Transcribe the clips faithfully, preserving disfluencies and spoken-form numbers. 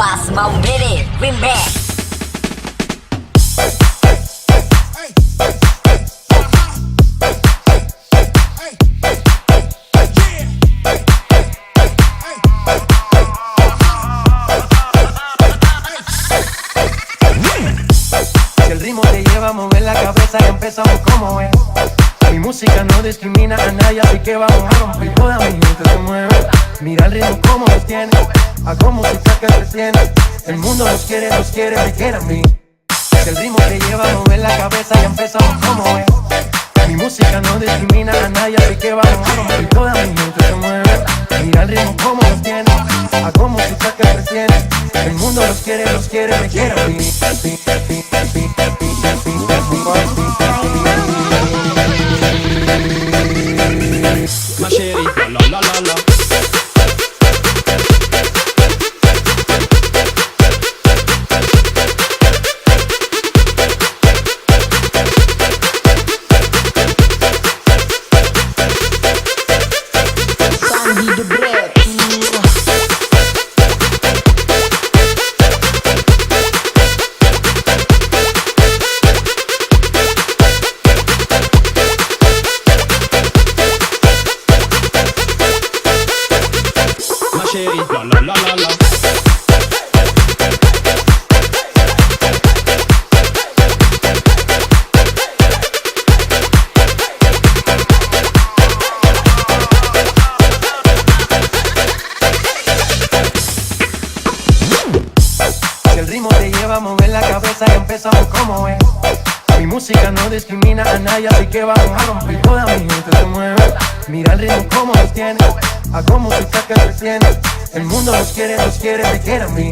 Pas Mau Bede Remix. Si el ritmo te lleva a mover la cabeza, ya empezamos como es. Mi música no discrimina a nadie, así que vamos a romper. Toda mi gente se mueve. Mira el ritmo como los tiene. Hago música que entretiene. El mundo los quiere, los quiere, me quiere a mí. Si el ritmo te lleva a mover la cabeza, ya empezamos como es. Mi música no discrimina a nadie, así que vamos a romper. Toda mi gente se mueve. Mira el ritmo como los tiene. Hago música que entretiene. El mundo los quiere, los quiere, me quiere a mí. Machete, la, la, la, la, la. Sandy the Bread. Machete, la, la, la, la, la. Si el ritmo te lleva a mover la cabeza, ya empezamos como es. Mi música no discrimina a nadie, así que vamos a romper. Toda mi gente se mueve. Mira el ritmo como los tiene. Hago música que entretiene. El mundo los quiere, los quiere, me quiere a mí.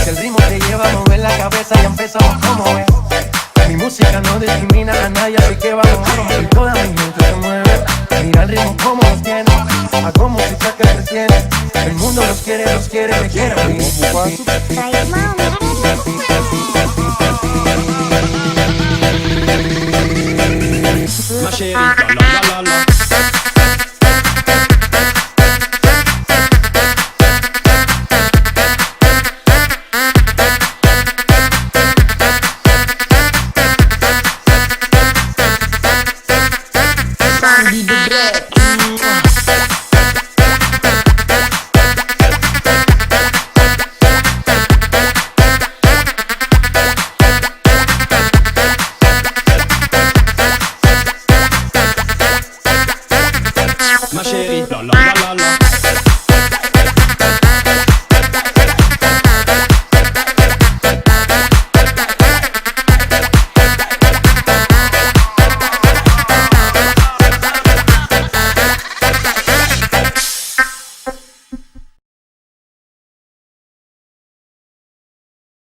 Si el ritmo te lleva a mover la cabeza, ya empezamos como es. Mi música no discrimina a nadie, así que vamos a romper. Toda mi gente se mueve. Mira el ritmo como los tiene. Hago música que entretiene. El mundo los quiere, los quiere, me quiere a mí. Machete, la,